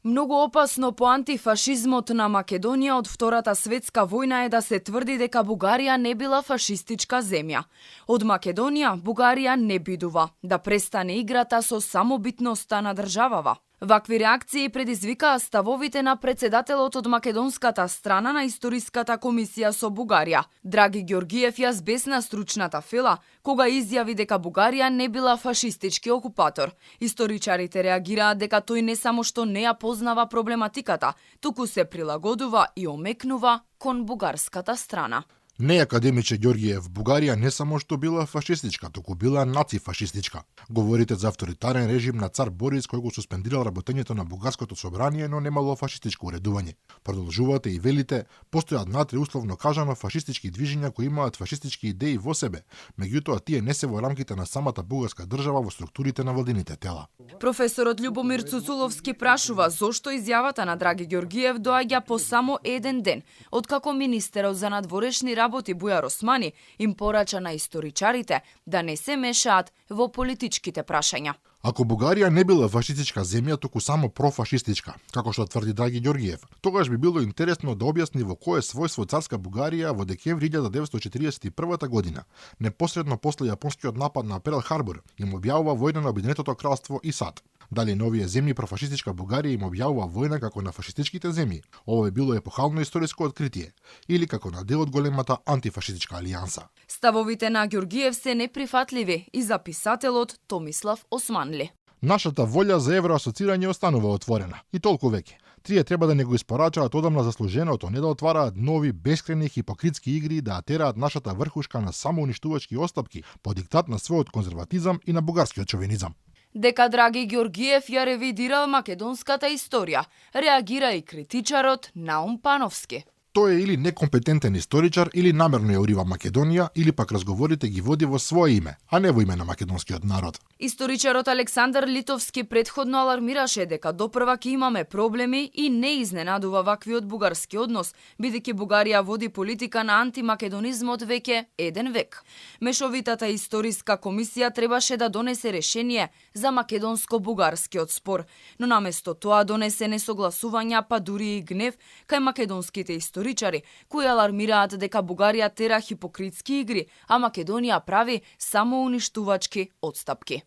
Многу опасно по антифашизмот на Македонија од Втората светска војна е да се тврди дека Бугарија не била фашистичка земја. Од Македонија Бугарија не бидува да престане играта со самобитноста на државава. Вакви реакции предизвикаа ставовите на председателот од македонската страна на Историската комисија со Бугарија. Драги Ѓоргиев ја збесна стручната фела кога изјави дека Бугарија не била фашистички окупатор. Историчарите реагираат дека тој не само што не ја познава проблематиката, туку се прилагодува и омекнува кон бугарската страна. Не, академиче Ѓоргиев, Бугарија не само што била фашистичка, туку била нацифашистичка. Говорите за авторитарен режим на цар Борис кој го суспендирал работењето на бугарското собрание, но немало фашистичко уредување. Продолжувате и велите, постојат внатре условно кажано фашистички движења кои имаат фашистички идеи во себе, меѓутоа тие не се во рамките на самата бугарска држава во структурите на владините тела. Професорот Љубомир Цуцуловски прашува зошто изјавата на Драги Ѓоргиев доаѓа по само еден ден, откако министерот за надворешни работи Бујар Османи им порача на историчарите да не се мешаат во политичките прашања. Ако Бугарија не била фашистичка земја, туку само профашистичка, како што тврди Драги Ѓоргиев, тогаш би било интересно да објасни во кое својство царска Бугарија во декември 1941 година, непосредно после јапонскиот напад на Перл Харбор, им објавува војна на Обединетото кралство и САД. Дали на овие земји профашистичка Бугарија им објавува војна како на фашистичките земји? Ово е било епохално историско откритие, или како на дел од големата антифашистичка алијанса. Ставовите на Ѓоргиев се неприфатливи и за писателот Томислав Османли. Нашата волја за евроасоцирање останува отворена, и толку веќе. Трие треба да не го испорачаат одамна заслуженото, не да отвараат нови, бескрени хипокритски игри да атераат нашата врхушка на самоуништувачки остапки по диктат на својот конзерватизам и на бугарскиот шовинизам. Дека Драги Ѓоргиев ја ревидирал македонската историја, реагира и критичарот Наум Пановски. Тој е или некомпетентен историчар, или намерно ја урива Македонија, или пак разговорите ги води во свое име, а не во име на македонскиот народ. Историчарот Александар Литовски претходно алармираше дека допрва ќе имаме проблеми и не изненадува ваквиот бугарски однос, бидејќи Бугарија води политика на антимакедонизмот веќе еден век. Мешовитата историска комисија требаше да донесе решение за македонско-бугарскиот спор, но наместо тоа донесе несогласувања, па дури и гнев кај македонските историчари, кои алармираат дека Бугарија тера хипокритски игри, а Македонија прави самоуништувачки отстапки.